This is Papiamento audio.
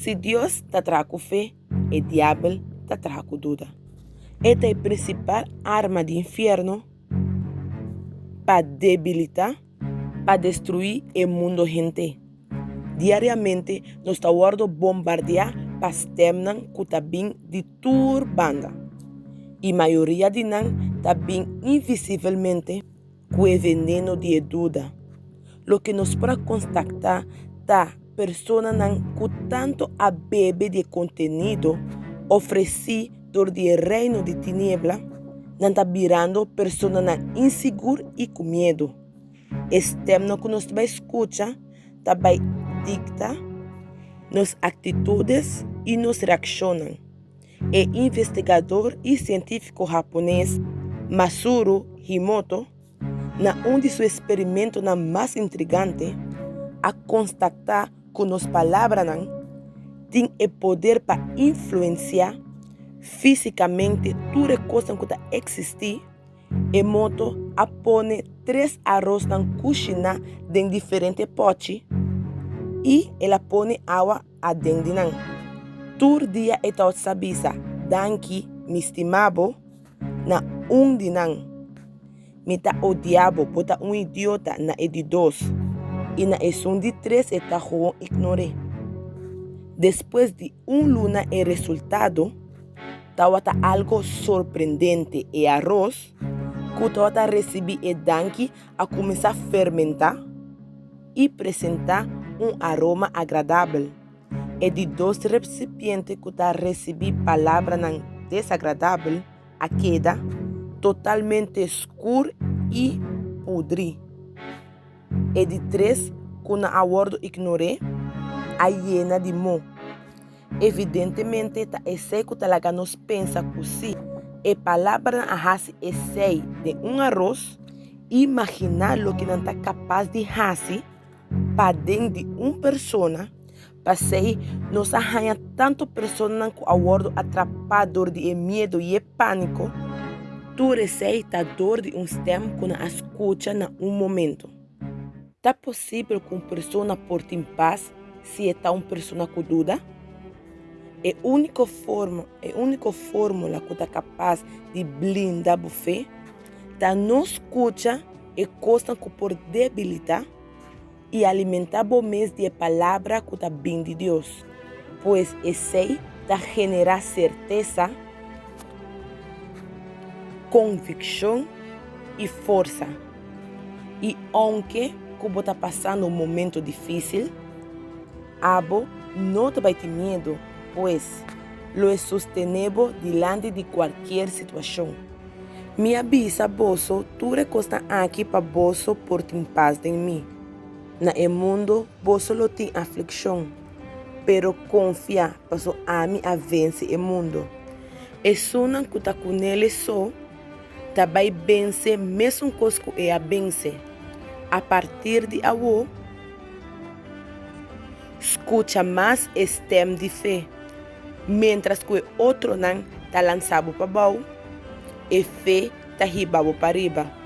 Si Dios ta traha ku fe, e diabel ta traha ku duda. E ta e prinsipal arma di infierno pa debilitá, pa destruí e mundo hende. Diariamente nos ta wòrdu bombardiá pa stèmnan ku ta bin di tur banda, i mayoria di nan ta bin invisibelmente ku e veneno di e duda. Loke nos por a konstatá ta personanan ku tantu a bebe di e kontenido ofresí dor di e reino di tiniebla, nan ta birando personanan insigur i ku miedu. E stèmnan ku nos ta bai skucha ta bai dikta nos aktitudes i nos reakshonnan. E investigador i sientífiko hapones Masuru Himoto, na un di su eksperimentonan mas intrigante, a konstatá ku nos palabranan tin e poder pa influensiá físikamente tur e kosnan ku ta eksistí. Emoto a pone tres arosnan kushiná den diferente pòchi i el a pone awa aden di nan. Tur dia e tabata sa bisa, Danki, mi stima bo, na un di nan. Mi ta odia bo, bo ta un idiota, na e di dos. I na esun di tres e ta gewoon ignor'é. Despues di un luna e resultado Tabata algo sorprendente, e aros ku tabata risibí e danki a kuminsá fermentá i presentá un aroma agradabel. E di dos resipiente ku ta risibí palabranan desagradabel a keda totalmente skur i pudrí. E di tres ku nan a wòrdu ignor'é a yena di mo. Evidentemente ta esei ku ta laga nos pensa ku si e palabranan a hasi esei den un aros, imaginá loke nan ta kapas di hasi paden di un persona. P'esei nos a haña tantu personanan ku a wòrdu atrapá dor di e miedu i e pániko. Tur esei ta dor di un stèm ku nan a skucha na un momento. Ta posibel ku un persona por tin pas si e ta un persona ku duda? E úniko forma, e úniko fórmula ku ta kapas di blinda bo fe ta no skucha e kosnan ku por debilitá i alimentá bo mes di e Palabra ku ta bin di Dios, pues esei ta generá sertesa, konvikshon i forsa. I ounke ku bo ta pasando un momento difísil, abo no ta bai tin miedu, pues lo e sostené bo dilanti di kualkier situashon. Mi a bisa boso tur e kosnan aki pa boso por tin pas den mi. Na e mundu boso lo tin aflikshon, pero konfia, pasobra ami a vense e mundu. Esunnan ku ta kunel e so, ta bai bense mesun kos ku e a bense. A partir di awo, skucha mas e stèm di fe. Miéntras ku e otronan ta lansa bo pabou, e fe ta hiba bo pariba.